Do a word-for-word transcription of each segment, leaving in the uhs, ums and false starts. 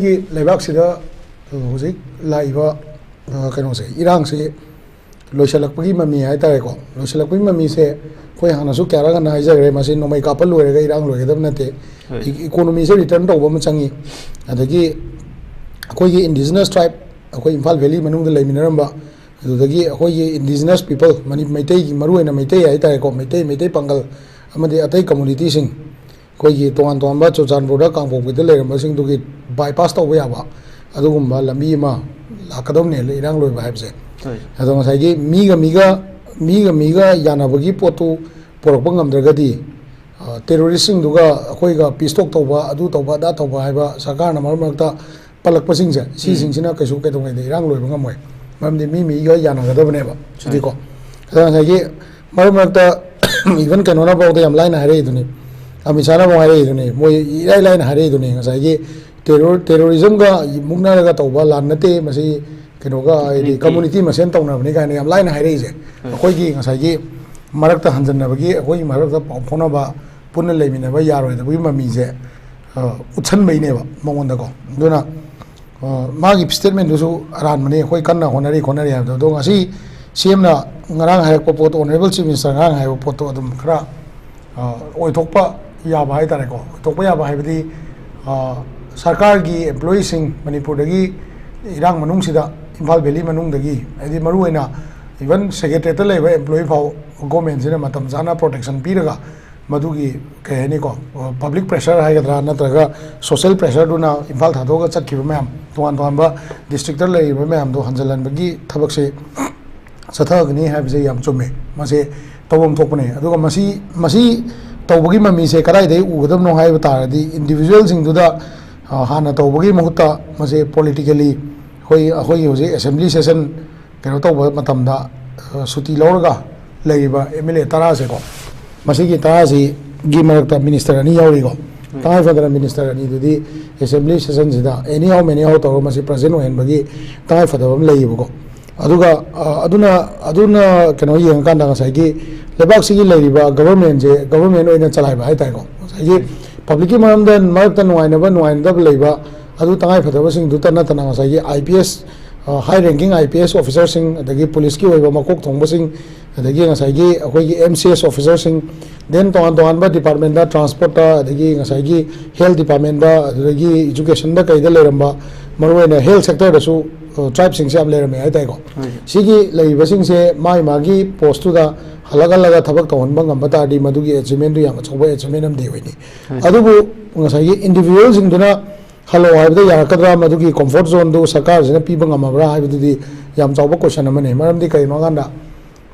ꯑꯩꯈꯣꯏꯒꯤ ꯂꯩꯕꯥꯛꯁꯤꯗ ꯍꯧꯖꯤꯛ ꯂꯥꯛꯏꯕ, ꯑ, ꯀꯩꯅꯣꯁꯦ, ꯏꯔꯥꯡꯁꯤ ꯂꯣꯏꯁꯤꯜꯂꯛꯄꯒꯤ ꯃꯃꯤ ꯍꯥꯏꯇꯥꯔꯦꯀꯣ꯫ ꯂꯣꯏꯁꯤꯜꯂꯛꯄꯒꯤ ꯃꯃꯤꯁꯦ ꯑꯩꯈꯣꯏ ꯍꯥꯟꯅꯁꯨ ꯀꯌꯥꯔꯛ ꯍꯟꯅ ꯍꯥꯏꯖꯈ꯭ꯔꯦ, ꯃꯁꯤ ꯅꯣꯡꯃꯩ ꯀꯥꯞꯄ ꯂꯣꯏꯔꯒ ꯏꯔꯥꯡ ꯂꯣꯏꯒꯗꯕ ꯅꯠꯇꯦ꯫ ꯍꯣꯏ꯫ ꯏ-, ꯏꯀꯣꯅꯣꯃꯤꯁꯦ ꯔꯤꯇꯔꯟ ꯇꯧꯕ ꯑꯃ ꯆꯪꯉꯤ꯫ ꯑꯗꯒꯤ ꯑꯩꯈꯣꯏꯒꯤ ꯏꯟꯗꯤꯖꯤꯅꯁ ꯇ꯭ꯔꯥꯏꯕ, ꯑꯩꯈꯣꯏ ꯏꯝꯐꯥꯜ ꯚꯦꯂꯤ ꯃꯅꯨꯡꯗ ꯂꯩꯃꯤꯟꯅꯔꯝꯕ, ꯑꯗꯨꯗꯒꯤ ꯑꯩꯈꯣꯏꯒꯤ ꯏꯟꯗꯤꯖꯤꯅꯁ ꯄꯤꯄꯜ, ꯃꯅꯤ-, ꯃꯩꯇꯩꯒꯤ, ꯃꯔꯨꯑꯣꯏꯅ ꯃꯩꯇꯩ ꯍꯥꯏꯇꯥꯔꯦꯀꯣ, ꯃꯩꯇꯩ, ꯃꯩꯇꯩ ꯄꯥꯡꯒꯜ ꯑꯃꯗꯤ ꯑꯇꯩ ꯀꯝꯃꯨꯅꯤꯇꯤꯁꯤꯡ, ꯑꯩꯈꯣꯏꯒꯤ ꯇꯣꯉꯥꯟ ꯇꯣꯉꯥꯟꯕ ꯆꯨꯔꯆꯥꯟꯄꯨꯔꯗ, ꯀꯥꯡꯄꯣꯛꯄꯤꯗ ꯂꯩꯔꯝꯕꯁꯤꯡꯗꯨꯒꯤ ꯕꯥꯏꯄꯥꯁ ꯇꯧꯕ ꯌꯥꯕ ꯑꯗꯨꯒꯨꯝꯕ ꯂꯝꯕꯤ ꯑꯃ ꯂꯥꯛꯀꯗꯧꯅꯦ, ꯏꯔꯥꯡ ꯂꯣꯏꯕ ꯍꯥꯏꯕꯁꯦ꯫ ꯍꯣꯏ꯫ ꯑꯗꯣ ꯉꯁꯥꯏꯒꯤ ꯃꯤꯒ ꯃꯤꯒ, ꯃꯤꯒ ꯃꯤꯒ ꯌꯥꯅꯕꯒꯤ ꯄꯣꯠꯇꯨ ꯄꯨꯔꯛꯄ ꯉꯝꯗ꯭ꯔꯒꯗꯤ, ꯑ, ꯇꯦꯔꯣꯔꯤꯁꯁꯤꯡꯗꯨꯒ ꯑꯩꯈꯣꯏꯒ ꯄꯤꯁ ꯇꯣꯛ ꯇꯧꯕ, ꯑꯗꯨ ꯇꯧꯕ, ꯑꯗꯥ ꯇꯧꯕ ꯍꯥꯏꯕ ꯁꯔꯀꯥꯔꯅ ꯃꯔꯛ ꯃꯔꯛꯇ ꯄꯜꯂꯛꯄꯁꯤꯡꯁꯦ, ꯎꯝ꯫ ꯁꯤꯁꯤꯡꯁꯤꯅ ꯀꯩꯁꯨ ꯀꯩꯗꯧꯉꯩꯗ ꯏꯔꯥꯡ ꯂꯣꯏꯕ ꯉꯝꯃꯣꯏ꯫ ꯃꯔꯝꯗꯤ ꯃꯤ ꯃꯤꯒ ꯌꯥꯅꯒꯗꯕꯅꯦꯕ ꯁꯤꯗꯤꯀꯣ꯫ ꯍꯣꯏ꯫ ꯑꯗ ꯉꯁꯥꯏꯒꯤ ꯃꯔꯛ ꯃꯔꯛꯇ even ꯀꯩꯅꯣꯅ ꯐꯥꯎꯗ ꯌꯥꯝ ꯂꯥꯏꯅ ꯍꯥꯏꯔꯛꯏꯗꯨꯅꯤ, ꯑꯃꯤꯠ ꯁꯥꯍꯅ ꯐꯥꯎ ꯍꯥꯏꯔꯛꯏꯗꯨꯅꯤ, ꯃꯣꯏ ꯏꯔꯥꯏ ꯂꯥꯏꯅ ꯍꯥꯏꯔꯛꯏꯗꯨꯅꯤ꯫ ꯉꯁꯥꯏꯒꯤ ꯇꯦꯔꯣꯔ-, ꯇꯦꯔꯣꯔꯤꯖꯝꯒ ꯃꯨꯛꯅꯔꯒ ꯇꯧꯕ ꯂꯥꯟ ꯅꯠꯇꯦ, ꯃꯁꯤ ꯀꯩꯅꯣꯒ, ꯍꯥꯏꯗꯤ ꯅꯠꯇꯦ꯫ ꯀꯝꯃꯨꯅꯤꯇꯤ ꯃꯁꯦꯟ ꯇꯧꯅꯕꯅꯤ ꯀꯥꯏꯅ ꯌꯥꯝ ꯂꯥꯏꯅ ꯍꯥꯏꯔꯛꯏꯁꯦ꯫ ꯍꯣꯏ꯫ ꯑꯩꯈꯣꯏꯒꯤ ꯉꯁꯥꯏꯒꯤ ꯃꯔꯛꯇ ꯍꯟꯖꯟꯅꯕꯒꯤ, ꯑꯩꯈꯣꯏꯒꯤ ꯃꯔꯛꯇ ꯄꯥꯎ ꯐꯥꯎꯅꯕ, ꯄꯨꯟꯅ ꯂꯩꯃꯤꯟꯅꯕ ꯌꯥꯔꯣꯏꯗꯕꯒꯤ ꯃꯃꯤꯁꯦ, ꯑ, ꯎꯠꯁꯟꯕꯩꯅꯦꯕ ꯃꯉꯣꯟꯗꯀꯣ꯫ ꯑꯗꯨꯅ, ꯑ, ꯃꯥꯒꯤ ꯁ꯭ꯇꯦꯠꯃꯦꯟꯗꯨꯁꯨ ꯑꯔꯥꯟꯕꯅꯤ, ꯑꯩꯈꯣꯏ ꯀꯟꯅ ꯍꯣꯠꯅꯔꯤ, ꯈꯣꯠꯅꯔꯤ ꯍꯥꯏꯕꯗꯣ꯫ ꯑꯗꯣ ꯉꯁꯤ ꯁꯤ ꯑꯦꯝꯅ ꯉꯔꯥꯡ ꯍꯥꯏꯔꯛꯄ ꯄꯣꯠꯇꯣ, ꯑꯣꯅꯔꯦꯕꯜ ꯆꯤꯐ ꯃꯤꯅꯤꯁꯇꯔ ꯉꯔꯥꯡ ꯍꯥꯏꯔꯛꯄ ꯄꯣꯠꯇꯣ ꯑꯗꯨꯝ ꯈꯔ, ꯑ, ꯑꯣꯏꯊꯣꯛꯄ ꯌꯥꯕ ꯍꯥꯏꯇꯥꯔꯦꯀꯣ꯫ ꯑꯣꯏꯊꯣꯛꯄ ꯌꯥꯕ ꯍꯥꯏꯕꯗꯤ, ꯑ, ꯁꯔꯀꯥꯔꯒꯤ ꯑꯦꯝꯄ꯭ꯂꯣꯌꯤꯁꯤꯡ ꯃꯅꯤꯄꯨꯔꯗꯒꯤ ꯏꯔꯥꯡ ꯃꯅꯨꯡꯁꯤꯗ ꯏꯝꯐꯥꯜ ꯚꯦꯂꯤ ꯃꯅꯨꯡꯗꯒꯤ, ꯍꯥꯏꯗꯤ ꯃꯔꯨꯑꯣꯏꯅ even ꯁꯦꯀ꯭ꯔꯦꯇꯔꯤꯌꯦꯠꯇ ꯂꯩꯕ ꯑꯦꯝꯄ꯭ꯂꯣꯌꯤ ꯐꯥꯎ ꯒꯣꯔꯃꯦꯟꯁꯤꯅ ꯃꯇꯝ ꯆꯥꯅ ꯄ꯭ꯔꯣꯇꯦꯛꯁꯟ ꯄꯤꯔꯒ ꯃꯗꯨꯒꯤ, ꯀꯩ ꯍꯥꯏꯅꯤꯀꯣ, ꯄꯕ꯭ꯂꯤꯛ ꯄ꯭ꯔꯦꯁꯔ ꯍꯥꯏꯒꯗ꯭ꯔꯥ ꯅꯠꯇ꯭ꯔꯒ ꯁꯣꯁꯦꯜ ꯄ꯭ꯔꯦꯁꯔꯗꯨꯅ ꯏꯝꯐꯥꯜ ꯊꯥꯗꯣꯛꯑꯒ ꯆꯠꯈꯤꯕ ꯃꯌꯥꯝ, ꯇꯣꯉꯥꯟ ꯇꯣꯉꯥꯟꯕ ꯗꯤꯁꯇ꯭ꯔꯤꯛꯇ ꯂꯩꯔꯤꯕ ꯃꯌꯥꯝꯗꯣ ꯍꯟꯖꯤꯜꯍꯟꯕꯒꯤ ꯊꯕꯛꯁꯦ ꯆꯠꯊꯒꯅꯤ ꯍꯥꯏꯕꯁꯦ ꯌꯥꯝ ꯆꯨꯝꯃꯦ꯫ ꯃꯁꯦ ꯇꯧꯐꯝ ꯊꯣꯛꯄꯅꯦ꯫ ꯑꯗꯨꯒ ꯃꯁꯤ, ꯃꯁꯤ ꯇꯧꯕꯒꯤ ꯃꯃꯤꯁꯦ ꯀꯗꯥꯏꯗꯒꯤ ꯎꯒꯗꯕꯅꯣ ꯍꯥꯏꯕ ꯇꯥꯔꯗꯤ, ꯏꯟꯗꯤꯕꯤꯖꯨꯋꯦꯜꯁꯤꯡꯗꯨꯗ, ꯑ, ꯍꯥꯟꯅ ꯇꯧꯕꯒꯤ ꯃꯍꯨꯠꯇ ꯃꯁꯦ ꯄꯣꯂꯤꯇꯤꯀꯦꯜꯂꯤ ꯑꯩꯈꯣꯏ, ꯑꯩꯈꯣꯏꯒꯤ ꯍꯧꯖꯤꯛ ꯑꯦꯁꯦꯝꯕ꯭ꯂꯤ ꯁꯦꯁꯟ ꯀꯩꯅꯣ ꯇꯧꯕ ꯃꯇꯝꯗ, ꯑ, ꯁꯨꯇꯤ ꯂꯧꯔꯒ ꯂꯩꯔꯤꯕ ꯑꯦꯝ ꯑꯦꯜ ꯑꯦ ꯇꯔꯥꯁꯦꯀꯣ, ꯃꯁꯤꯒꯤ ꯇꯔꯥꯁꯤꯒꯤ ꯃꯔꯛꯇ ꯃꯤꯅꯤꯁꯇꯔ ꯑꯅꯤ ꯌꯥꯎꯔꯤꯀꯣ꯫ ꯎꯝ꯫ ꯇꯉꯥꯏ ꯐꯗꯅ ꯃꯤꯅꯤꯁꯇꯔ ꯑꯅꯤꯗꯨꯗꯤ ꯑꯦꯁꯦꯝꯕ꯭ꯂꯤ ꯁꯦꯁꯟꯁꯤꯗ ꯑꯦꯅꯤ ꯍꯥꯎ ꯃꯦꯅꯤ ꯍꯥꯎ ꯇꯧꯔꯒ ꯃꯁꯤ ꯄ꯭ꯔꯖꯦꯟ ꯑꯣꯏꯍꯟꯕꯒꯤ ꯇꯉꯥꯏ ꯐꯗꯕ ꯑꯃ ꯂꯩꯌꯦꯕꯀꯣ꯫ ꯑꯗꯨꯒ, ꯑ, ꯑꯗꯨꯅ, ꯑꯗꯨꯅ ꯀꯩꯅꯣ ꯌꯦꯡꯉꯀꯥꯟꯗ ꯉꯁꯥꯏꯒꯤ ꯂꯩꯕꯥꯛꯁꯤꯒꯤ ꯂꯩꯔꯤꯕ ꯒꯕꯔꯃꯦꯟꯁꯦ ꯒꯕꯔꯃꯦꯟ ꯑꯣꯏꯅ ꯆꯂꯥꯏꯕ ꯍꯥꯏꯇꯥꯔꯦꯀꯣ꯫ ꯉꯁꯥꯏꯒꯤ ꯄꯕ꯭ꯂꯤꯛꯀꯤ ꯃꯔꯝꯗ ꯃꯔꯛꯇ ꯅꯨꯡꯉꯥꯏꯅꯕ ꯅꯨꯡꯉꯥꯏꯅꯗꯕ ꯂꯩꯕ, ꯑꯗꯨ ꯇꯉꯥꯏ ꯐꯗꯕꯁꯤꯡꯗꯨꯇ ꯅꯠꯇꯅ ꯉꯁꯥꯏꯒꯤ I P S, high ranking I P S officerꯁꯤꯡ, ꯑꯗꯒꯤ ꯄꯨꯂꯤꯁꯀꯤ ꯑꯣꯏꯕ ꯃꯀꯣꯛ ꯊꯣꯡꯕꯁꯤꯡ, ꯑꯗꯒꯤ ꯉꯁꯥꯏꯒꯤ ꯑꯩꯈꯣꯏꯒꯤ M C S officerꯁꯤꯡ, then ꯇꯣꯉꯥꯟ ꯇꯣꯉꯥꯟꯕ departmentꯇ, transportꯇ, ꯑꯗꯒꯤ ꯉꯁꯥꯏꯒꯤ health departmentꯇ, ꯑꯗꯨꯗꯒꯤ educationꯗ ꯀꯩꯗ ꯂꯩꯔꯝꯕ, ꯃꯔꯨꯑꯣꯏꯅ health sectorꯗꯁꯨ tribeꯁꯤꯡꯁꯦ ꯌꯥꯝ ꯂꯩꯔꯝꯃꯦ ꯍꯥꯏ ꯇꯥꯏꯀꯣ꯫ ꯁꯤꯒꯤ ꯂꯩꯔꯤꯕꯁꯤꯡꯁꯦ ꯃꯥꯒꯤ ꯃꯥꯒꯤ postꯇꯨꯗ ꯍꯜꯂꯛ ꯍꯜꯂꯒ ꯊꯕꯛ ꯇꯧꯍꯟꯕ ꯉꯝꯕ ꯇꯥꯔꯗꯤ, ꯃꯗꯨꯒꯤ achievementꯗꯨ ꯌꯥꯝ ꯑꯆꯧꯕ achievementꯑꯃꯗꯤ ꯑꯣꯏꯅꯤ꯫ ꯑꯗꯨꯕꯨ ꯉꯁꯥꯏꯒꯤ individualꯁꯤꯡꯗꯨꯅ ꯍꯜꯂꯛꯑꯣ ꯍꯥꯏꯕꯗ ꯌꯥꯔꯛꯀꯗ꯭ꯔꯥ, ꯃꯗꯨꯒꯤ comfort zoneꯗꯨ ꯁꯔꯀꯥꯔꯁꯤꯅ ꯄꯤꯕ ꯉꯝꯃꯕ꯭ꯔꯥ ꯍꯥꯏꯕꯗꯨꯗꯤ ꯌꯥꯝ ꯆꯥꯎꯕ question ꯑꯃꯅꯤ꯫ ꯃꯔꯝꯗꯤ ꯀꯩꯒꯤꯅꯣ ꯍꯥꯏꯀꯥꯟꯗ,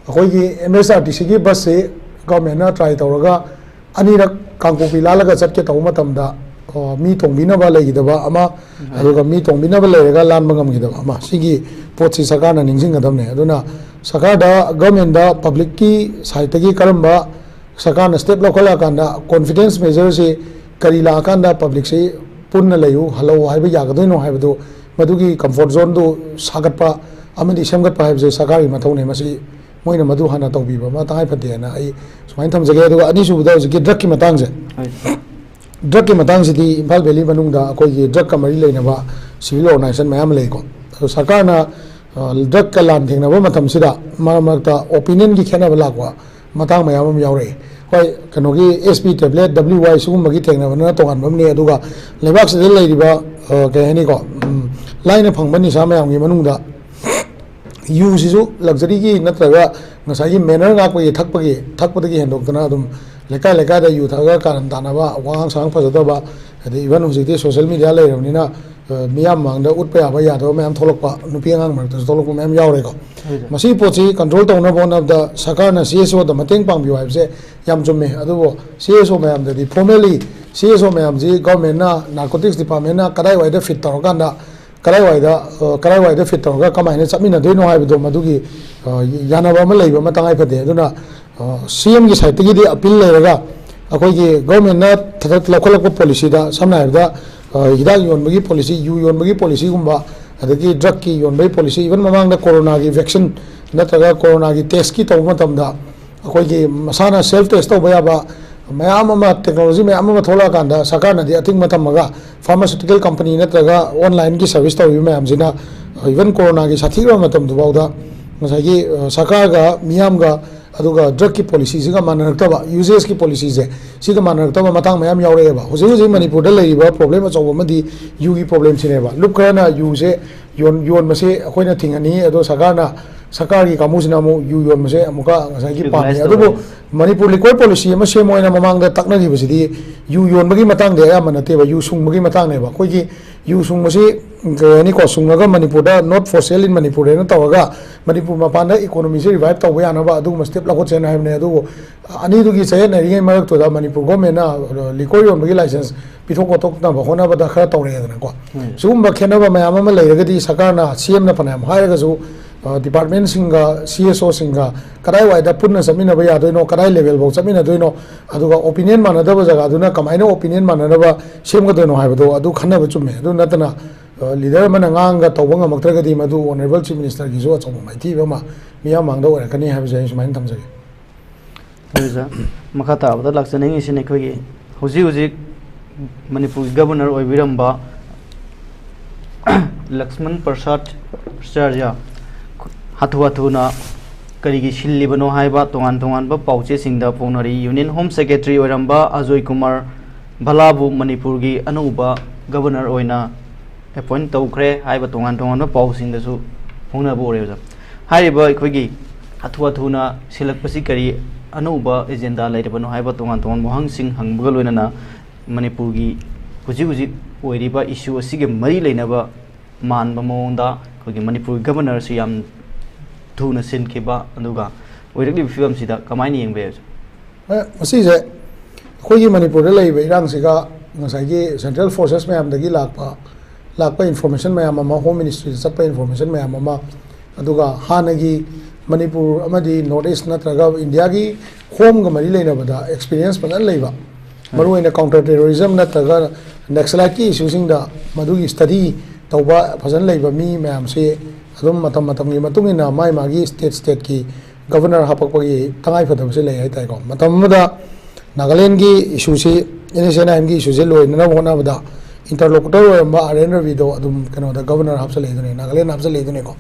ꯑꯩꯈꯣꯏꯒꯤ M S R T Cꯒꯤ busꯁꯤ governmentꯅ try ꯇꯧꯔꯒ ꯑꯅꯤꯔꯛ ꯀꯥꯡꯄꯣꯛꯄꯤ ꯂꯥꯜꯂꯒ ꯆꯠꯀꯦ ꯇꯧꯕ ꯃꯇꯝꯗ, ꯑ, ꯃꯤ ꯇꯣꯡꯕꯤꯅꯕ ꯂꯩꯈꯤꯗꯕ ꯑꯃ, ꯑꯗꯨꯒ ꯃꯤ ꯇꯣꯡꯕꯤꯅꯕ ꯂꯩꯔꯒ ꯂꯥꯟꯕ ꯉꯝꯈꯤꯗꯕ ꯑꯃ, ꯁꯤꯒꯤ ꯄꯣꯠꯁꯤ ꯁꯔꯀꯥꯔꯅ ꯅꯤꯡꯁꯤꯡꯒꯗꯕꯅꯦ꯫ ꯑꯗꯨꯅ ꯁꯔꯀꯥꯔꯗ, governmentꯗ publicꯀꯤ sideꯇꯒꯤ ꯀꯔꯝꯕ ꯁꯔꯀꯥꯔꯅ step ꯂꯧꯈꯠꯂꯛꯑꯀꯥꯟꯗ confidence measureꯁꯤ ꯀꯔꯤ ꯂꯥꯛꯑꯀꯥꯟꯗ publicꯁꯤ ꯄꯨꯟꯅ ꯂꯩꯌꯨ, ꯍꯜꯂꯛꯎ ꯍꯥꯏꯕ ꯌꯥꯒꯗꯣꯏꯅꯣ ꯍꯥꯏꯕꯗꯨ, ꯃꯗꯨꯒꯤ comfort zoneꯗꯨ ꯁꯥꯒꯠꯄ ꯑꯃꯗꯤ ꯁꯦꯝꯒꯠꯄ ꯍꯥꯏꯕꯁꯦ ꯁꯔꯀꯥꯔꯒꯤ ꯃꯊꯧꯅꯤ꯫ ꯃꯁꯤ ꯃꯣꯏꯅ ꯃꯗꯨ ꯍꯥꯟꯅ ꯇꯧꯕꯤꯕ ꯑꯃ ꯇꯉꯥꯏ ꯐꯗꯦꯅ ꯑꯩ ꯁꯨꯃꯥꯏꯅ ꯊꯝꯖꯒꯦ꯫ ꯑꯗꯨꯒ ꯑꯅꯤꯁꯨꯕꯗ ꯍꯧꯖꯤꯛꯀꯤ drugꯀꯤ ꯃꯇꯥꯡꯁꯦ꯫ Drugꯀꯤ ꯃꯇꯥꯡꯁꯤꯗꯤ ꯏꯝꯐꯥꯜ valley ꯃꯅꯨꯡꯗ ꯑꯩꯈꯣꯏꯒꯤ drugꯀ ꯃꯔꯤ ꯂꯩꯅꯕ civil organisation ꯃꯌꯥꯝ ꯂꯩꯀꯣ꯫ ꯑꯗꯣ ꯁꯔꯀꯥꯔꯅ, ꯑ, drugꯀ ꯂꯥꯟ ꯊꯦꯡꯅꯕ ꯃꯇꯝꯁꯤꯗ ꯃꯔꯛ ꯃꯔꯛꯇ opinionꯒꯤ ꯈꯦꯠꯅꯕ ꯂꯥꯛꯄ ꯃꯇꯥꯡ ꯃꯌꯥꯝ ꯑꯃ ꯌꯥꯎꯔꯛꯏ꯫ ꯍꯣꯏ, ꯀꯩꯅꯣꯒꯤ S P tablet, W I ꯁꯤꯒꯨꯝꯕꯒꯤ ꯊꯦꯡꯅꯕꯗꯨꯅ ꯇꯣꯉꯥꯟꯕ ꯑꯃꯅꯤ꯫ ꯑꯗꯨꯒ ꯂꯩꯕꯥꯛꯁꯤꯗ ꯂꯩꯔꯤꯕ, ꯑ, ꯀꯩ ꯍꯥꯏꯅꯤꯀꯣ, ꯎꯝ, ꯂꯥꯏꯅ ꯐꯪꯕ ꯅꯤꯁꯥ ꯃꯌꯥꯝꯒꯤ ꯃꯅꯨꯡꯗ ꯌꯨꯁꯤꯁꯨ luxuryꯒꯤ ꯅꯠꯇ꯭ꯔꯒ ꯉꯁꯥꯏꯒꯤ manner ꯉꯥꯛꯄꯒꯤ ꯊꯛꯄꯒꯤ, ꯊꯛꯄꯗꯒꯤ ꯍꯦꯟꯗꯣꯛꯇꯅ ꯑꯗꯨꯝ ꯂꯩꯀꯥꯏ ꯂꯩꯀꯥꯏꯗ ꯌꯨ ꯊꯛꯑꯒ ꯀꯥꯔꯟ ꯇꯥꯅꯕ, ꯋꯥꯉꯥꯡ ꯁꯉꯥꯡ ꯐꯖꯗꯕ, ꯑꯗꯩ even ꯍꯧꯖꯤꯛꯇꯤ social media ꯂꯩꯔꯕꯅꯤꯅ, ꯑ, ꯃꯤꯌꯥꯝ ꯃꯥꯡꯗ ꯎꯠꯄ ꯌꯥꯕ ꯌꯥꯗꯕ ꯃꯌꯥꯝ ꯊꯣꯛꯂꯛꯄ, ꯅꯨꯄꯤ ꯑꯉꯥꯡ ꯃꯔꯛꯇꯁꯨ ꯊꯣꯛꯂꯛꯄ ꯃꯌꯥꯝ ꯌꯥꯎꯔꯦꯀꯣ꯫ ꯃꯁꯤꯒꯤ ꯄꯣꯠꯁꯤ control ꯇꯧꯅꯕ ꯍꯣꯠꯅꯕꯗ ꯁꯔꯀꯥꯔꯅ C S Oꯗ ꯃꯇꯦꯡ ꯄꯥꯡꯕꯤꯌꯨ ꯍꯥꯏꯕꯁꯦ ꯌꯥꯝ ꯆꯨꯝꯃꯦ꯫ ꯑꯗꯨꯕꯨ C S O ꯃꯌꯥꯝꯗꯗꯤ formally C S O ꯃꯌꯥꯝꯁꯤ governmentꯅ, narcotics departmentꯅ ꯀꯗꯥꯏꯋꯥꯏꯗ fit ꯇꯧꯔꯀꯥꯟꯗ, ꯀꯗꯥꯏꯋꯥꯏꯗ, ꯑ, ꯀꯗꯥꯏꯋꯥꯏꯗ fit ꯇꯧꯔꯒ ꯀꯃꯥꯏꯅ ꯆꯠꯃꯤꯟꯅꯗꯣꯏꯅꯣ ꯍꯥꯏꯕꯗꯣ, ꯃꯗꯨꯒꯤ, ꯑ, ꯌꯥꯅꯕ ꯑꯃ ꯂꯩꯕ ꯑꯃ ꯇꯉꯥꯏ ꯐꯗꯦ꯫ ꯑꯗꯨꯅ, ꯑ, C Mꯒꯤ sideꯇꯒꯤꯗꯤ appeal ꯂꯩꯔꯒ, ꯑꯩꯈꯣꯏꯒꯤ governmentꯅ ꯊ-, ꯂꯧꯈꯠꯂꯛꯄ policyꯗ, ꯁꯝꯅ ꯍꯥꯏꯔꯕꯗ, ꯑ, ꯍꯤꯗꯥꯛ ꯌꯣꯟꯕꯒꯤ policy, ꯌꯨ ꯌꯣꯟꯕꯒꯤ policyꯒꯨꯝꯕ, ꯑꯗꯒꯤ drugꯀꯤ ꯌꯣꯟꯕꯒꯤ policy, even ꯃꯃꯥꯡꯗ coronaꯒꯤ vaccine ꯅꯠꯇ꯭ꯔꯒ coronaꯒꯤ testꯀꯤ ꯇꯧꯕ ꯃꯇꯝꯗ, ꯑꯩꯈꯣꯏꯒꯤ ꯃꯁꯥꯅ self test ꯇꯧꯕ ꯌꯥꯕ, ꯃꯌꯥꯝ ꯑꯃ, technology ꯃꯌꯥꯝ ꯑꯃ ꯊꯣꯛꯂꯛꯑꯀꯥꯟꯗ ꯁꯔꯀꯥꯔꯅꯗꯤ ꯑꯊꯤꯡꯕ ꯊꯝꯃꯒ pharmaceutical company ꯅꯠꯇ꯭ꯔꯒ online ꯒꯤ service ꯇꯧꯔꯤꯕ ꯃꯌꯥꯝꯁꯤꯅ, even ꯀꯣꯔꯣꯅꯥꯒꯤ ꯁꯥꯊꯤꯔꯕ ꯃꯇꯝꯗꯨꯐꯥꯎꯗ ꯉꯁꯥꯏꯒꯤ, ꯑ, ꯁꯔꯀꯥꯔꯒ ꯃꯤꯌꯥꯝꯒ ꯑꯗꯨꯒ drug ꯀꯤ policy ꯁꯤꯒ ꯃꯥꯟꯅꯔꯛꯇꯕ, ꯌꯨ ꯑꯦꯁ ꯀꯤ policy ꯁꯦ ꯁꯤꯒ ꯃꯥꯟꯅꯔꯛꯇꯕ ꯃꯇꯥꯡ ꯃꯌꯥꯝ ꯌꯥꯎꯔꯛꯑꯦꯕ꯫ ꯍꯧꯖꯤꯛ ꯍꯧꯖꯤꯛ ꯃꯅꯤꯄꯨꯔꯗ ꯂꯩꯔꯤꯕ problem ꯑꯆꯧꯕ ꯑꯃꯗꯤ ꯌꯨꯒꯤ problem ꯁꯤꯅꯦꯕ꯫ ꯂꯨꯞ ꯈꯔꯅ ꯌꯨꯁꯦ ꯌꯣꯟ-, ꯌꯣꯟꯕꯁꯦ ꯑꯩꯈꯣꯏꯅ ꯊꯤꯡꯍꯟꯅꯤꯡꯉꯤ, ꯑꯗꯣ ꯁꯔꯀꯥꯔꯅ, ꯁꯔꯀꯥꯔꯒꯤ ꯀꯥꯡꯕꯨꯁꯤꯅ ꯑꯃꯨꯛ ꯌꯨ ꯌꯣꯟꯕꯁꯦ ꯑꯃꯨꯛꯀ ꯉꯁꯥꯏꯒꯤ ꯄꯥꯝꯃꯤ꯫ Legalize ꯑꯗꯨꯕꯨ ꯇꯧꯋꯦ꯫ ꯃꯅꯤꯄꯨꯔ liquor policy ꯑꯃ ꯁꯦꯝꯃꯣ ꯍꯥꯏꯅ ꯃꯃꯥꯡꯗ ꯇꯛꯅꯈꯤꯕꯁꯤꯗꯤ ꯌꯨ ꯌꯣꯟꯕꯒꯤ ꯃꯇꯥꯡꯗꯤ ꯑꯌꯥꯝꯕ ꯅꯠꯇꯦꯕ, ꯌꯨ ꯁꯨꯡꯕꯒꯤ ꯃꯇꯥꯡꯅꯦꯕ꯫ ꯑꯩꯈꯣꯏꯒꯤ ꯌꯨ ꯁꯨꯡꯕꯁꯤ, ꯀꯩ ꯍꯥꯏꯅꯤꯀꯣ, ꯁꯨꯡꯉꯒ ꯃꯅꯤꯄꯨꯔꯗ not for sale in Manipur ꯍꯥꯏꯅ ꯇꯧꯔꯒ ꯃꯅꯤꯄꯨꯔ ꯃꯄꯥꯟꯗ economy ꯁꯦ revive ꯇꯧꯕ ꯌꯥꯅꯕ ꯑꯗꯨꯒꯨꯝꯕ step ꯂꯧꯈꯠꯁꯦꯅ ꯍꯥꯏꯕꯅꯦ꯫ ꯑꯗꯨꯕꯨ ꯑꯅꯤꯗꯨꯒꯤ ꯆꯌꯦꯠꯅꯔꯤꯉꯩ ꯃꯔꯛꯇꯨꯗ ꯃꯅꯤꯄꯨꯔ government ꯅ liquor ꯌꯣꯟꯕꯒꯤ license ꯄꯤꯊꯣꯛ ꯈꯣꯠꯇꯣꯛꯅꯕ ꯍꯣꯠꯅꯕꯗ ꯈꯔ ꯇꯧꯔꯛꯑꯦꯗꯅꯀꯣ꯫ ꯎꯝ꯫ ꯁꯤꯒꯨꯝꯕ ꯈꯦꯠꯅꯕ ꯃꯌꯥꯝ ꯑꯃ ꯂꯩꯔꯒꯗꯤ ꯁꯔꯀꯥꯔꯅ, ꯁꯤ ꯑꯦꯝꯅ ꯐꯅꯌꯥꯝ ꯍꯥꯏꯔꯒꯁꯨ, ꯑ, department ꯁꯤꯡꯒ, ꯁꯤ ꯑꯦꯁ ꯑꯣ ꯁꯤꯡꯒ ꯀꯗꯥꯏꯋꯥꯏꯗ ꯄꯨꯟꯅ ꯆꯠꯃꯤꯟꯅꯕ ꯌꯥꯗꯣꯏꯅꯣ, ꯀꯗꯥꯏ level ꯐꯥꯎ ꯆꯠꯃꯤꯟꯅꯗꯣꯏꯅꯣ, ꯑꯗꯨꯒ opinion ꯃꯥꯟꯅꯗꯕ ꯖꯒꯥꯗꯨꯅ ꯀꯃꯥꯏꯅ opinion ꯃꯥꯟꯅꯅꯕ ꯁꯦꯝꯒꯗꯣꯏꯅꯣ ꯍꯥꯏꯕꯗꯣ ꯑꯗꯨ ꯈꯟꯅꯕ ꯆꯨꯝꯃꯦ꯫ ꯑꯗꯨ ꯅꯠꯇꯅ, ꯑ, leader ꯑꯃꯅ ꯉꯥꯡꯉꯒ ꯇꯧꯕ ꯉꯝꯃꯛꯇ꯭ꯔꯒꯗꯤ ꯃꯗꯨ honourable chief minister ꯒꯤꯁꯨ ꯑꯆꯧꯕ ꯃꯥꯏꯊꯤꯕ ꯑꯃ ꯃꯤꯌꯥꯝ ꯃꯥꯡꯗ ꯑꯣꯏꯔꯛꯀꯅꯤ ꯍꯥꯏꯕꯁꯦ ꯑꯩ ꯁꯨꯃꯥꯏꯅ ꯊꯝꯖꯒꯦ꯫ ꯑꯗꯨꯗ ꯃꯈꯥ ꯇꯥꯕꯗ ꯂꯥꯛꯆꯅꯤꯡꯉꯤꯁꯤꯅ ꯑꯩꯈꯣꯏꯒꯤ ꯍꯧꯖꯤꯛ ꯍꯧꯖꯤꯛ ꯃꯅꯤꯄꯨꯔꯒꯤ governor ꯑꯣꯏꯕꯤꯔꯝꯕ ꯂꯛꯁꯃꯟ ꯄ꯭ꯔꯁꯥꯗ ꯑꯆꯥꯔꯌ ꯍꯥꯊꯨ ꯍꯥꯊꯨꯅ ꯀꯔꯤꯒꯤ ꯁꯤꯜꯂꯤꯕꯅꯣ ꯍꯥꯏꯕ ꯇꯣꯉꯥꯟ ꯇꯣꯉꯥꯟꯕ ꯄꯥꯎꯆꯦꯁꯤꯡꯗ ꯐꯣꯡꯅꯔꯤ꯫ Union Home Secretary ꯑꯣꯏꯔꯝꯕ ꯑꯖꯣꯏ ꯀꯨꯃꯥꯔ ꯚꯜꯂꯥꯕꯨ ꯃꯅꯤꯄꯨꯔꯒꯤ ꯑꯅꯧꯕ governor ꯑꯣꯏꯅ appoint ꯇꯧꯈ꯭ꯔꯦ ꯍꯥꯏꯕ ꯇꯣꯉꯥꯟ ꯇꯣꯉꯥꯟꯕ ꯄꯥꯎꯁꯤꯡꯗꯁꯨ ꯐꯣꯡꯅꯕ ꯎꯔꯦ, ꯑꯣꯖꯥ꯫ ꯍꯥꯏꯔꯤꯕ ꯑꯩꯈꯣꯏꯒꯤ ꯍꯥꯊꯨ ꯍꯥꯊꯨꯅ ꯁꯤꯜꯂꯛꯄꯁꯤ ꯀꯔꯤ ꯑꯅꯧꯕ agenda ꯂꯩꯔꯕꯅꯣ ꯍꯥꯏꯕ ꯇꯣꯉꯥꯟ ꯇꯣꯉꯥꯟꯕ ꯋꯥꯍꯪꯁꯤꯡ ꯍꯪꯕꯒ ꯂꯣꯏꯅꯅ ꯃꯅꯤꯄꯨꯔꯒꯤ ꯍꯧꯖꯤꯛ ꯍꯧꯖꯤꯛ ꯑꯣꯏꯔꯤꯕ issue ꯑꯁꯤꯒ ꯃꯔꯤ ꯂꯩꯅꯕ ꯃꯥꯟꯕ ꯃꯑꯣꯡꯗ ꯑꯩꯈꯣꯏꯒꯤ ꯃꯅꯤꯄꯨꯔꯒꯤ governor ꯁꯤ ꯌꯥꯝ ꯊꯨꯅ ꯁꯤꯟꯈꯤꯕ, ꯑꯗꯨꯒ ꯑꯣꯏꯔꯛꯂꯤꯕ ꯐꯤꯕꯝꯁꯤꯗ ꯀꯃꯥꯏꯅ ꯌꯦꯡꯕ ꯌꯥꯏ, ꯑꯣꯖꯥ? ꯑꯦ, ꯃꯁꯤꯁꯦ ꯑꯩꯈꯣꯏꯒꯤ ꯃꯅꯤꯄꯨꯔꯗ ꯂꯩꯔꯤꯕ ꯏꯔꯥꯡꯁꯤꯒ ꯉꯁꯥꯏꯒꯤ central forces ꯃꯌꯥꯝꯗꯒꯤ ꯂꯥꯛꯄ, ꯂꯥꯛꯄ information ꯃꯌꯥꯝ ꯑꯃ, Home Ministry ꯗ ꯆꯠꯄ information ꯃꯌꯥꯝ ꯑꯃ, ꯑꯗꯨꯒ ꯍꯥꯟꯅꯒꯤ ꯃꯅꯤꯄꯨꯔ ꯑꯃꯗꯤ North East ꯅꯠꯇ꯭ꯔꯒ ꯏꯟꯗꯤꯌꯥꯒꯤ home ꯒ ꯃꯔꯤ ꯂꯩꯅꯕꯗ experience ꯐꯖꯅ ꯂꯩꯕ, ꯃꯔꯨꯑꯣꯏꯅ counter terrorism ꯅꯠꯇ꯭ꯔꯒ Naxalite ꯀꯤ issue ꯁꯤꯡꯗ ꯃꯗꯨꯒꯤ study ꯇꯧꯕ ꯐꯖꯅ ꯂꯩꯕ ꯃꯤ ꯃꯌꯥꯝꯁꯤ ꯑꯗꯨꯝ ꯃꯇꯝ ꯃꯇꯝꯒꯤ ꯃꯇꯨꯡ ꯏꯟꯅ ꯃꯥꯒꯤ ꯃꯥꯒꯤ state state ꯀꯤ governor ꯍꯥꯄꯛꯄꯒꯤ ꯇꯉꯥꯏꯐꯗꯕꯁꯦ ꯂꯩ ꯍꯥꯏꯇꯥꯔꯦꯀꯣ꯫ ꯃꯇꯝ ꯑꯃꯗ ꯅꯥꯒꯥꯂꯦꯟꯒꯤ ꯏꯁꯨꯁꯤ, ꯑꯦꯟ ꯑꯦꯁ ꯑꯦꯟ ꯑꯥꯏ ꯑꯦꯝꯒꯤ ꯏꯁꯨꯁꯦ ꯂꯣꯏꯅꯅꯕ ꯍꯣꯠꯅꯕꯗ interlocutor ꯑꯣꯏꯔꯝꯕ ꯑꯥꯔ ꯑꯦꯟ ꯔꯕꯤꯗꯣ ꯑꯗꯨꯝ ꯀꯩꯅꯣꯗ ꯒꯕꯔꯅꯔ ꯍꯥꯞꯆꯜꯂꯛꯏꯗꯨꯅꯦ, ꯅꯥꯒꯥꯂꯦꯟ ꯍꯥꯞꯆꯜꯂꯛꯏꯗꯨꯅꯦꯀꯣ꯫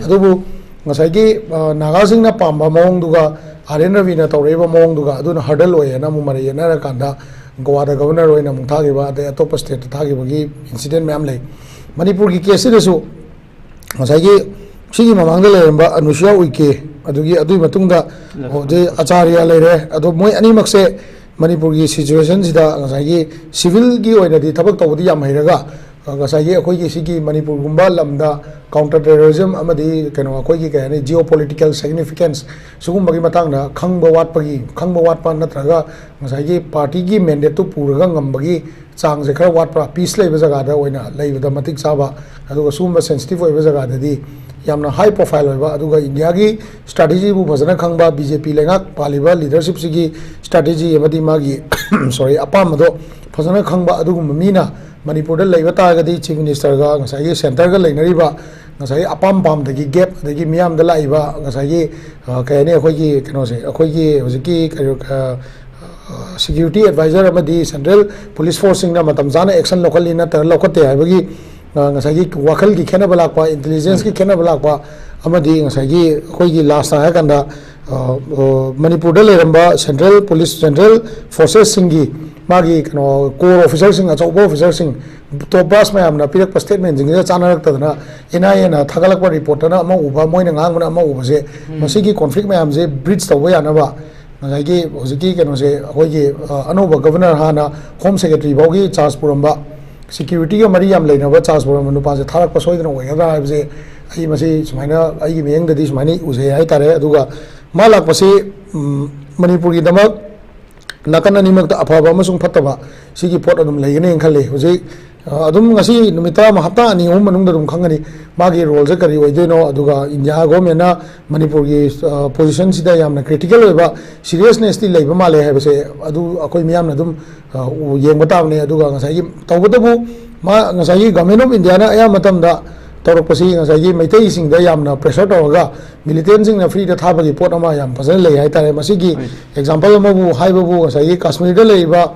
ꯑꯗꯨꯕꯨ ꯉꯁꯥꯏꯒꯤ, ꯑ, ꯅꯥꯒꯥꯁꯤꯡꯅ ꯄꯥꯝꯕ ꯃꯑꯣꯡꯗꯨꯒ ꯑꯥꯔ ꯑꯦꯟ ꯔꯕꯤꯅ ꯇꯧꯔꯛꯏꯕ ꯃꯑꯣꯡꯗꯨꯒ ꯑꯗꯨꯅ hurdle ꯑꯣꯏꯌꯦꯅ ꯑꯃꯨꯛ ꯃꯔꯩ ꯌꯦꯠꯅꯔꯀꯥꯟꯗ ꯒꯣꯋꯥꯗ ꯒꯕꯔꯅꯔ ꯑꯣꯏꯅ ꯑꯃꯨꯛ ꯊꯥꯈꯤꯕ, ꯑꯗꯩ ꯑꯇꯣꯞꯄ stateꯇ ꯊꯥꯈꯤꯕꯒꯤ incident ꯃꯌꯥꯝ ꯂꯩ꯫ ꯃꯅꯤꯄꯨꯔꯒꯤ caseꯁꯤꯗꯁꯨ ꯉꯁꯥꯏꯒꯤ ꯁꯤꯒꯤ ꯃꯃꯥꯡꯗ ꯂꯩꯔꯝꯕ ꯑꯅꯨꯁꯨꯌꯥ ꯎꯏꯀꯦ, ꯑꯗꯨꯒꯤ, ꯑꯗꯨꯒꯤ ꯃꯇꯨꯡꯗ ꯍꯧꯖꯤꯛ ꯑꯆꯥꯔꯌ ꯂꯩꯔꯦ꯫ ꯑꯗꯣ ꯃꯣꯏ ꯑꯅꯤꯃꯛꯁꯦ ꯃꯅꯤꯄꯨꯔꯒꯤ situationꯁꯤꯗ ꯉꯁꯥꯏꯒꯤ civilꯒꯤ ꯑꯣꯏꯅꯗꯤ ꯊꯕꯛ ꯇꯧꯕꯗꯤ ꯌꯥꯝ ꯍꯩꯔꯒ, ꯑ, ꯉꯁꯥꯏꯒꯤ ꯑꯩꯈꯣꯏꯒꯤ ꯁꯤꯒꯤ ꯃꯅꯤꯄꯨꯔꯒꯨꯝꯕ ꯂꯝꯗ counter terrorism ꯑꯃꯗꯤ ꯀꯩꯅꯣ ꯑꯩꯈꯣꯏꯒꯤ ꯀꯩ ꯍꯥꯏꯅꯤ, geopolitical significance ꯁꯤꯒꯨꯝꯕꯒꯤ ꯃꯇꯥꯡꯗ ꯈꯪꯕ ꯋꯥꯠꯄꯒꯤ, ꯈꯪꯕ ꯋꯥꯠꯄ ꯅꯠꯇ꯭ꯔꯒ ꯉꯁꯥꯏꯒꯤ partyꯒꯤ mandateꯇꯨ ꯄꯨꯔꯒ ꯉꯝꯕꯒꯤ ꯆꯥꯡꯁꯦ ꯈꯔ ꯋꯥꯠꯄ꯭ꯔꯥ, peace ꯂꯩꯕ ꯖꯒꯥꯗ ꯑꯣꯏꯅ ꯂꯩꯕꯗ ꯃꯇꯤꯛ ꯆꯥꯕ, ꯑꯗꯨꯒ ꯁꯤꯒꯨꯝꯕ sensitive ꯑꯣꯏꯕ ꯖꯒꯥꯗꯗꯤ ꯌꯥꯝꯅ high profile ꯑꯣꯏꯕ, ꯑꯗꯨꯒ ꯏꯟꯗꯤꯌꯥꯒꯤ strategyꯕꯨ ꯐꯖꯅ ꯈꯪꯕ, ꯕꯤ ꯖꯦ ꯄꯤ ꯂꯩꯉꯥꯛ ꯄꯥꯜꯂꯤꯕ leadershipꯁꯤꯒꯤ strategy ꯑꯃꯗꯤ ꯃꯥꯒꯤ sorry, ꯑꯄꯥꯝꯕꯗꯣ ꯐꯖꯅ ꯈꯪꯕ ꯑꯗꯨꯒꯨꯝꯕ ꯃꯤꯅ ꯃꯅꯤꯄꯨꯔꯗ ꯂꯩꯕ ꯇꯥꯔꯒꯗꯤ chief ministerꯒ ꯉꯁꯥꯏꯒꯤ centreꯒ ꯂꯩꯅꯔꯤꯕ ꯉꯁꯥꯏꯒꯤ ꯑꯄꯥꯝ ꯄꯥꯝꯗꯒꯤ gap, ꯑꯗꯒꯤ ꯃꯤꯌꯥꯝꯗ ꯂꯥꯛꯏꯕ ꯉꯁꯥꯏꯒꯤ, ꯑ, ꯀꯩ ꯍꯥꯏꯅꯤ, ꯑꯩꯈꯣꯏꯒꯤ ꯀꯩꯅꯣꯁꯦ, ꯑꯩꯈꯣꯏꯒꯤ ꯍꯧꯖꯤꯛꯀꯤ ꯀꯩꯅꯣ, ꯑ, security advisor ꯑꯃꯗꯤ central police forceꯁꯤꯡꯅ ꯃꯇꯝ ꯆꯥꯅ action ꯂꯧꯈꯠꯂꯤ ꯅꯠꯇ꯭ꯔꯒ ꯂꯧꯈꯠꯇꯦ ꯍꯥꯏꯕꯒꯤ, ꯑ, ꯉꯁꯥꯏꯒꯤ ꯋꯥꯈꯜꯒꯤ ꯈꯦꯠꯅꯕ ꯂꯥꯛꯄ, intelligenceꯀꯤ ꯈꯦꯠꯅꯕ ꯂꯥꯛꯄ, ꯑꯃꯗꯤ ꯉꯁꯥꯏꯒꯤ ꯑꯩꯈꯣꯏꯒꯤ lastꯇ ꯍꯥꯏꯔꯀꯥꯟꯗ, ꯑ, ꯑ, ꯃꯅꯤꯄꯨꯔꯗ ꯂꯩꯔꯝꯕ central police, central forcesꯁꯤꯡꯒꯤ ꯃꯥꯒꯤ ꯀꯩꯅꯣ core officerꯁꯤꯡ, ꯑꯆꯧꯕ officerꯁꯤꯡ, top brass ꯃꯌꯥꯝꯅ ꯄꯤꯔꯛꯄ statementꯁꯤꯡꯁꯤꯒ ꯆꯥꯟꯅꯔꯛꯇꯗꯅ ꯑꯦꯟ ꯑꯥꯏ ꯑꯦꯅ ꯊꯥꯒꯠꯂꯛꯄ reportꯇꯅ ꯑꯃ ꯎꯕ, ꯃꯣꯏꯅ ꯉꯥꯡꯕꯅ ꯑꯃ ꯎꯕꯁꯦ, ꯃꯁꯤꯒꯤ conflict ꯃꯌꯥꯝꯁꯦ bridge ꯇꯧꯕ ꯌꯥꯅꯕ ꯉꯁꯥꯏꯒꯤ ꯍꯧꯖꯤꯛꯀꯤ ꯀꯩꯅꯣꯁꯦ, ꯑꯩꯈꯣꯏꯒꯤ, ꯑ, ꯑꯅꯧꯕ governor, ꯍꯥꯟꯅ home secretary ꯐꯥꯎꯒꯤ charge ꯄꯨꯔꯝꯕ, securityꯒ ꯃꯔꯤ ꯌꯥꯝ ꯂꯩꯅꯕ charge ꯄꯨꯔꯝꯕ ꯅꯨꯄꯥꯁꯦ ꯊꯥꯔꯛꯄ ꯁꯣꯏꯗꯅ ꯑꯣꯏꯒꯗ꯭ꯔꯥ ꯍꯥꯏꯕꯁꯦ ꯑꯩ ꯃꯁꯤ ꯁꯨꯃꯥꯏꯅ ꯑꯩꯒꯤ ꯃꯤꯠꯌꯦꯡꯗꯗꯤ ꯁꯨꯃꯥꯏꯅ ꯎꯖꯩ ꯍꯥꯏꯇꯥꯔꯦ꯫ ꯑꯗꯨꯒ ꯃꯥ ꯂꯥꯛꯄꯁꯤ, ꯎꯝ, ꯃꯅꯤꯄꯨꯔꯒꯤꯗꯃꯛ ꯅꯥꯀꯟ ꯑꯅꯤꯃꯛꯇ ꯑꯐꯕ ꯑꯃꯁꯨꯡ ꯐꯠꯇꯕ ꯁꯤꯒꯤ ꯄꯣꯠ ꯑꯗꯨꯝ ꯂꯩꯒꯅꯤꯅ ꯈꯜꯂꯤ꯫ ꯍꯧꯖꯤꯛ, ꯑ, ꯑꯗꯨꯝ ꯉꯁꯤ ꯅꯨꯃꯤꯠ ꯇꯔꯥꯃ-, ꯍꯞꯇꯥ ꯑꯅꯤ ꯑꯍꯨꯝ ꯃꯅꯨꯡꯗ ꯑꯗꯨꯝ ꯈꯪꯒꯅꯤ ꯃꯥꯒꯤ roleꯁꯦ ꯀꯔꯤ ꯑꯣꯏꯗꯣꯏꯅꯣ, ꯑꯗꯨꯒ ꯏꯟꯗꯤꯌꯥ governmentꯅ ꯃꯅꯤꯄꯨꯔꯒꯤ, ꯑ, positionꯁꯤꯗ ꯌꯥꯝꯅ critical ꯑꯣꯏꯕ seriousnessꯇꯤ ꯂꯩꯕ ꯃꯥꯜꯂꯦ ꯍꯥꯏꯕꯁꯦ ꯑꯗꯨ ꯑꯩꯈꯣꯏ ꯃꯤꯌꯥꯝꯅ ꯑꯗꯨꯝ, ꯑ, ꯎ-, ꯌꯦꯡꯕ ꯇꯥꯕꯅꯤ꯫ ꯑꯗꯨꯒ ꯉꯁꯥꯏꯒꯤ, ꯇꯧꯕꯇꯕꯨ ꯃꯥ ꯉꯁꯥꯏꯒꯤ Government of Indiaꯅ ꯑꯌꯥꯝꯕ ꯃꯇꯝꯗ ꯇꯧꯔꯛꯄꯁꯤ ꯉꯁꯥꯏꯒꯤ ꯃꯩꯇꯩꯁꯤꯡꯗ ꯌꯥꯝꯅ pressure ꯇꯧꯔꯒ militantꯁꯤꯡꯅ freeꯗ ꯊꯥꯕꯒꯤ ꯄꯣꯠ ꯑꯃ ꯌꯥꯝ ꯐꯖꯅ ꯂꯩ ꯍꯥꯏꯇꯥꯔꯦ꯫ ꯃꯁꯤꯒꯤ example ꯑꯃꯕꯨ ꯍꯥꯏꯕꯕꯨ ꯉꯁꯥꯏꯒꯤ ꯀꯥꯁꯃꯤꯔꯗ ꯂꯩꯔꯤꯕ,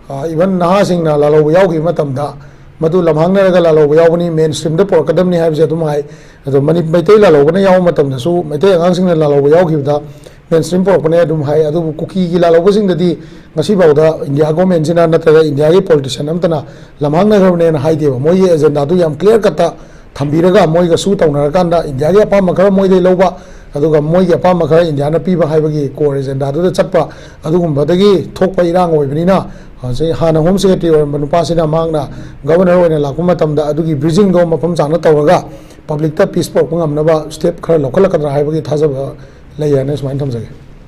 ꯑ, even ꯅꯍꯥꯁꯤꯡꯅ ꯂꯥꯜꯍꯧꯕ ꯌꯥꯎꯈꯤꯕ ꯃꯇꯝꯗ ꯃꯗꯨ ꯂꯝꯍꯥꯡꯅꯔꯒ ꯂꯥꯜꯍꯧꯕ ꯌꯥꯎꯕꯅꯤ, mainstreamꯗ ꯄꯨꯔꯛꯀꯗꯕꯅꯤ ꯍꯥꯏꯕꯁꯦ ꯑꯗꯨꯝ ꯍꯥꯏ꯫ ꯑꯗꯣ ꯃꯅꯤ-, ꯃꯩꯇꯩ ꯂꯥꯜꯍꯧꯕꯅ ꯌꯥꯎꯕ ꯃꯇꯝꯗꯁꯨ ꯃꯩꯇꯩ ꯑꯉꯥꯡꯁꯤꯡꯅ ꯂꯥꯜꯍꯧꯕ ꯌꯥꯎꯈꯤꯕꯗ mainstream ꯄꯨꯔꯛꯄꯅꯦ ꯑꯗꯨꯝ ꯍꯥꯏ꯫ ꯑꯗꯨꯕꯨ ꯀꯨꯀꯤꯒꯤ ꯂꯥꯜꯍꯧꯕꯁꯤꯡꯗꯗꯤ ꯉꯁꯤꯐꯥꯎꯗ India governmentꯁꯤꯅ ꯅꯠꯇ꯭ꯔꯒ Indiaꯒꯤ politician ꯑꯝꯇꯅ ꯂꯝꯍꯥꯡꯅꯈ꯭ꯔꯕꯅꯦꯅ ꯍꯥꯏꯗꯦꯕ꯫ ꯃꯣꯏꯒꯤ agendaꯗꯨ ꯌꯥꯝ clear cutꯇ ꯊꯝꯕꯤꯔꯒ ꯃꯣꯏꯒꯁꯨ ꯇꯧꯅꯔꯀꯥꯟꯗ Indiaꯒꯤ ꯑꯄꯥꯝꯕ ꯈꯔ ꯃꯣꯏꯗꯩ ꯂꯧꯕ, ꯑꯗꯨꯒ ꯃꯣꯏꯒꯤ ꯑꯄꯥꯝꯕ ꯈꯔ Indiaꯅ ꯄꯤꯕ ꯍꯥꯏꯕꯒꯤ core agendaꯗꯨꯗ ꯆꯠꯄ, ꯑꯗꯨꯒꯨꯝꯕꯗꯒꯤ ꯊꯣꯛꯄ ꯏꯔꯥꯡ ꯑꯣꯏꯕꯅꯤꯅ, ꯍꯧꯖꯤꯛ ꯍꯥꯟꯅ Home Secretary ꯑꯣꯏꯔꯝꯕ ꯅꯨꯄꯥꯁꯤꯅ ꯃꯍꯥꯛꯅ Governor ꯑꯣꯏꯅ ꯂꯥꯛꯄ ꯃꯇꯝꯗ ꯑꯗꯨꯒꯤ bridgingꯗꯣ ꯃꯐꯝ ꯆꯥꯅ ꯇꯧꯔꯒ publicꯇ peace ꯄꯨꯔꯛꯄ ꯉꯝꯅꯕ step ꯈꯔ ꯂꯧꯈꯠꯂꯛꯀꯗ꯭ꯔꯥ ꯍꯥꯏꯕꯒꯤ ꯊꯥꯖꯕ ꯂꯩ ꯍꯥꯏꯅ ꯁꯨꯃꯥꯏꯅ ꯊꯝꯖꯒꯦ꯫